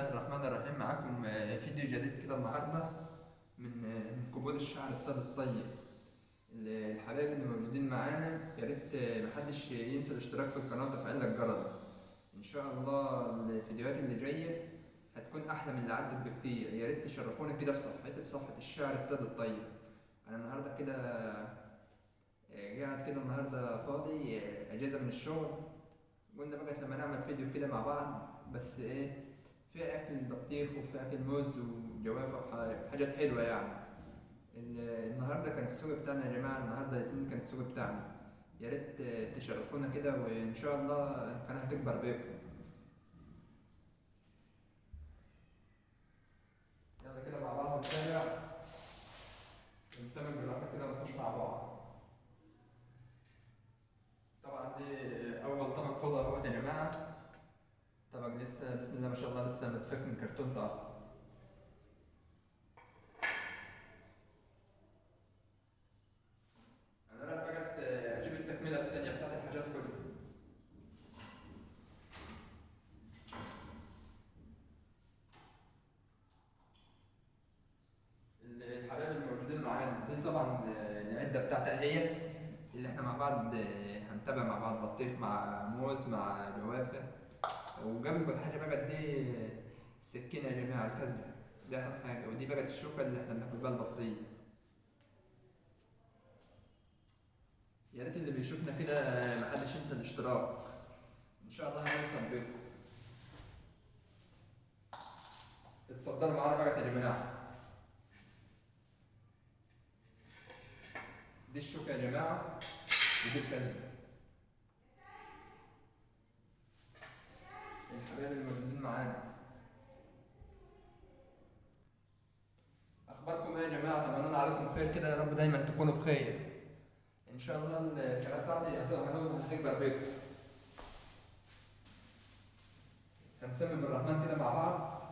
الله الرحمن الرحيم. معاكم فيديو جديد كده النهارده من قبول الشعر الساد الطيب. الحبايب اللي موجودين معانا، يا ريت محدش ينسى الاشتراك في القناة وتفعيل الجرس. ان شاء الله الفيديوهات اللي جاية هتكون احلى من اللي عدت بكتير. يا ريت تشرفونا كده في صفحتي، في صفحة الشعر الساد الطيب. انا النهارده كده قاعد كده النهارده فاضي، اجازه من الشغل، قلنا بقى لما نعمل فيديو كده مع بعض، بس ايه، في اكل بطيخ وفي اكل موز وجوافه وحاجات حلوة يعني. النهارده كان السوق بتاعنا يا جماعة، النهارده الاثنين كان السوق بتاعنا. يا ريت تشرفونا كده، وان شاء الله القناة هتكبر بيكم. يلا كده مع بعض نتابع ونسمم بالراحة كده ونخش مع بعض. طبعا دي اول طبق فضة اهوت يا جماعة، طبق لسه بسم الله ما شاء الله لسه متفك من كرتون طه. انا رايح بقى اجيب التكملة الثانية بتاعت الحاجات كلها. الحبايب الموجودين معانا دي طبعا العدة بتاعتها هي اللي احنا مع بعض هنتابع مع بعض، بطيخ مع موز مع جوافه. وقبل كل حاجة بقى دي السكينة يا جماعة، الكزله ده اهم حاجة، ودي بقى الشوكة اللي احنا بناكل بيها البطيخ. يا ريت اللي بيشوفنا كده محدش ينسى الاشتراك، ان شاء الله هنوصل بيكم. اتفضلوا معانا بقى يا جماعة. دي الشوكة يا جماعة ودي الكزله. الحبايب اللي موجودين معانا، اخباركم ايه يا جماعة؟ اتمنى عليكم خير كده، يا رب دايما تكونوا بخير. ان شاء الله القناة بتاعتي هتكبر بيكم. هنسمي بالرحمن كده مع بعض،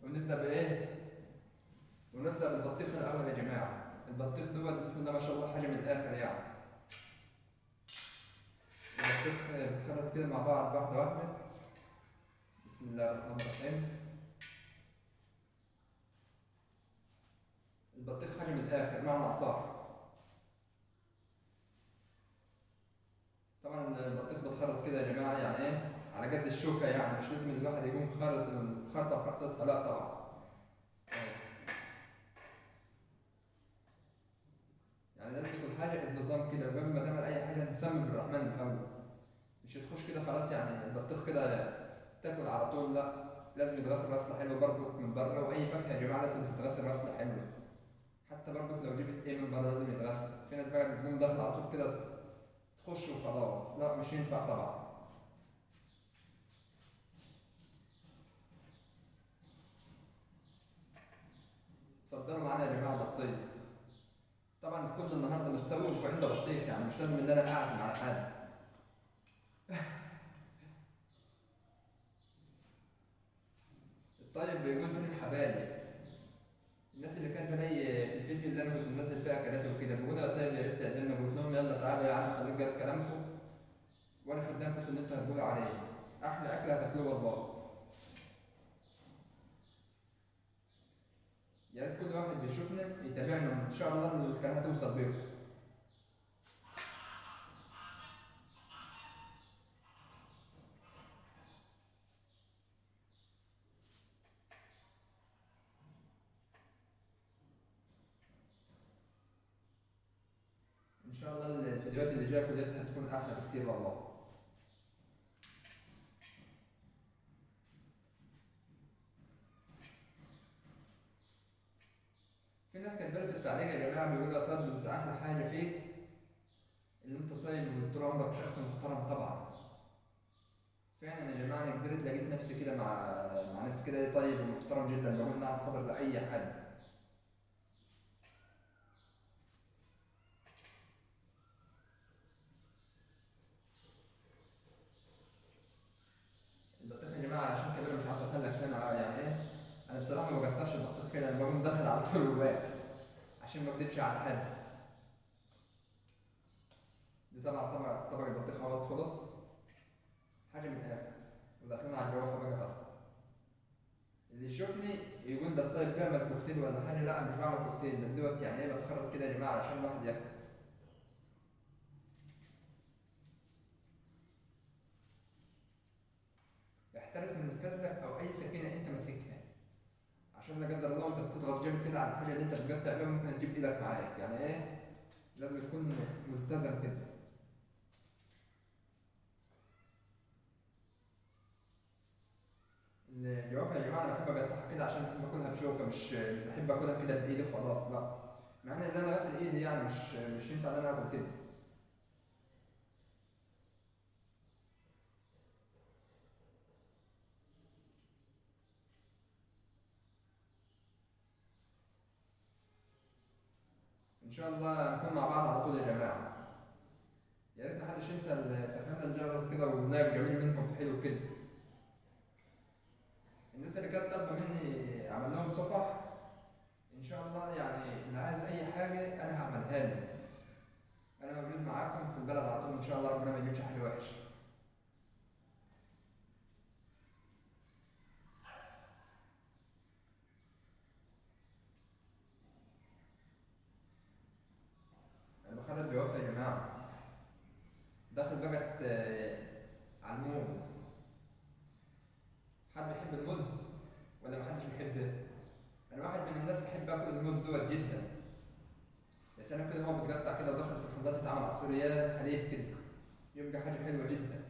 ونبدا بايه؟ ونبدا بالبطيخ الاول يا جماعة. البطيخ دوت بسم الله ما شاء الله حاجة من الاخر يعني. البطيخ بتخرج كده مع بعض واحدة واحدة. بسم الله الرحمن الرحيم. البطيخ حاجة من الاخر معنى اصح. طبعا البطيخ بتخرط كده يا جماعة، يعني ايه؟ على قد الشوكة يعني، مش لازم الواحد يقوم خرط الخرطة بخرطتها، لا طبعا. يعني لازم تكون حاجة بنظام كده، وقبل ما تعمل اي حاجة نسمي بالرحمن الاول، مش تخش كده خلاص يعني البطيخ كده تاكل على طول، لا لازم يتغسل غسله حلوة برضو من بره. واي فاكهة يا جماعة لازم تتغسل غسله حلوة، حتى برضو لو جبت ايه من بره لازم يتغسل. في ناس بقى بتقوم داخله على طول كده تخش وخلاص، لا مش ينفع طبعا. اتفضلوا معانا يا جماعة البطيخ. طبعا كل النهارده متسوق وعنده بطيخ، يعني مش لازم ان انا اعزم على حد. الطيب بيقول فين الحبايب؟ الناس اللي كانت بلاقي في الفيديو اللي انا كنت منزل فيها اكلات وكده بيقولوا يا طيب يا ريت تعزمنا، قلت لهم يلا تعالوا يا عم، خليك جد كلامكم وانا خدامكم في اللي انتوا هتقولوا عليه، احلى اكله هتاكلوه والله. يا ريت كل واحد بيشوفنا يتابعنا، ان شاء الله القناة هتوصل بيكم. ان شاء الله الفيديوهات اللي جاية كلها هتكون احلى بكتير والله. في ناس كاتبه في التعليق يا جماعة بيقولوا يا طب انت احلى حاجة فيك ان انت طيب وطول عمرك شخص محترم. طبعا فعلا يا جماعة انا كبرت لقيت نفسي كده مع نفسي كده طيب ومحترم جدا، بقول نعم حاضر لاي حد. البطيخ يا جماعة عشان كبيرة مش عارف اتكلم فيها يعني ايه، انا بصراحة ما بقطعش البطيخ كده، انا بقوم داخل على طول جواك عشان ما اكدبش على حد. دي طبعا طبق البطيخ اهوت خلص، حاجة من الاخر. وداخلين على الجوافه بقى طبعا. بيعمل كوكتيل ولا حاجة، لا انا مش بعمل كوكتيل، ده دوت يعني ايه بتخرط كده يا جماعة علشان الواحد ياكل. احترس من الكازلة او اي سكينة انت ماسكها، عشان لا قدر الله وانت بتضغط جامد كده على الحاجة اللي انت بتقطع بيها ممكن تجيب ايدك معاك، يعني ايه لازم تكون ملتزم كده. الجوافه يا جماعة انا بحب اقطعها كده عشان بحب اكلها بشوكة، مش بحب اكلها كده بايدي خلاص، لا، مع ان انا غاسل ايدي يعني مش ينفع ان انا اكل كده. ان شاء الله نكون مع بعض على طول يا جماعة. يا ريت محدش ينسى تفعيل الجرس كده ولايك جميل منكم حلو كده. الناس اللي كانت طالبه مني اعمل لهم صفح، ان شاء الله يعني اللي عايز اي حاجة انا هعملها له. انا موجود معاكم في البلد على طول ان شاء الله، ربنا ما يجيبش حاجة وحشة. انا بخرج جوافه يا جماعة، داخل بقى على الموز. حد بيحب الموز ولا محدش بيحبه؟ انا واحد من الناس بحب اكل الموز دوت جدا. يا سلام كده هو بيتقطع كده وداخل في الخلاط يتعمل عصيريات حليب كده، يبقى حاجة حلوة جدا.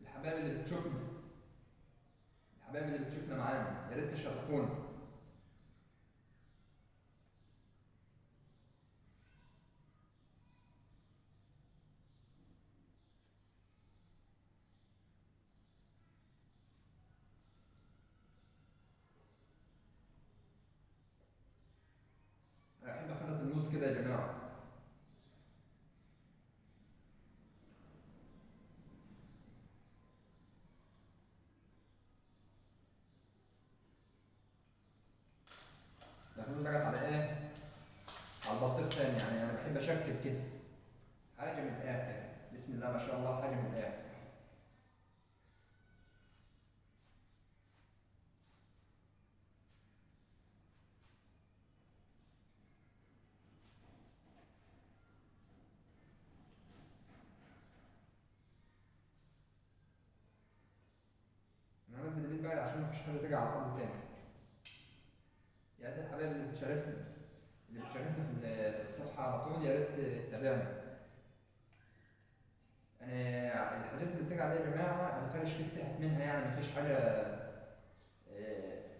الحبايب اللي بتشوفنا، الحبايب اللي بتشوفنا معانا، يا ريت تشرفونا. انا بحب اخلط الموز كده يا جماعة. داخلين بقى على ايه؟ على البطيخ تاني، يعني انا بحب اشكل كده حاجة من الاخر. بسم الله ما شاء الله، حاجة من الاخر. انا هنزل البيت بقى عشان مفيش حاجة تيجي على الارض تاني. يا ريت الحبايب اللي بتشاركنا، اللي بتشاركنا في الصفحة على طول، يا ريت تتابعنا. انا الحاجات اللي بتيجي عليها يا جماعة انا فارش كيس تحت منها، يعني مفيش حاجة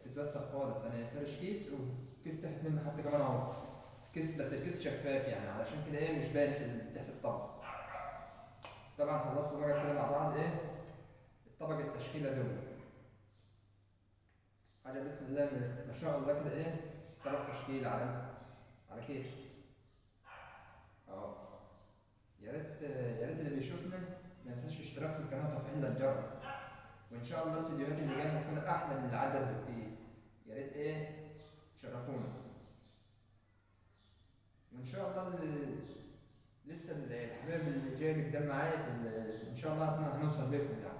تتوسخ خالص. انا فارش كيس وكيس تحت منه حتى كمان اهو كيس، بس الكيس شفاف يعني علشان كده ايه مش باين تحت الطبق. طبعا خلصنا بقى كده مع بعض ايه الطبق التشكيلة دول، حاجة بسم الله ما شاء الله كده ايه طبق تشكيله على كيف اهو. يا ريت يا ريت اللي بيشوفنا ما ينساش الاشتراك في القناة وتفعيل الجرس، وان شاء الله الفيديوهات اللي جاية هتكون احلى من اللي عدت بكتير. يا ريت ايه تشرفونا، وان شاء الله لسه الحبايب اللي جاية قدام معايا في ان شاء الله هنوصل بيكم يعني.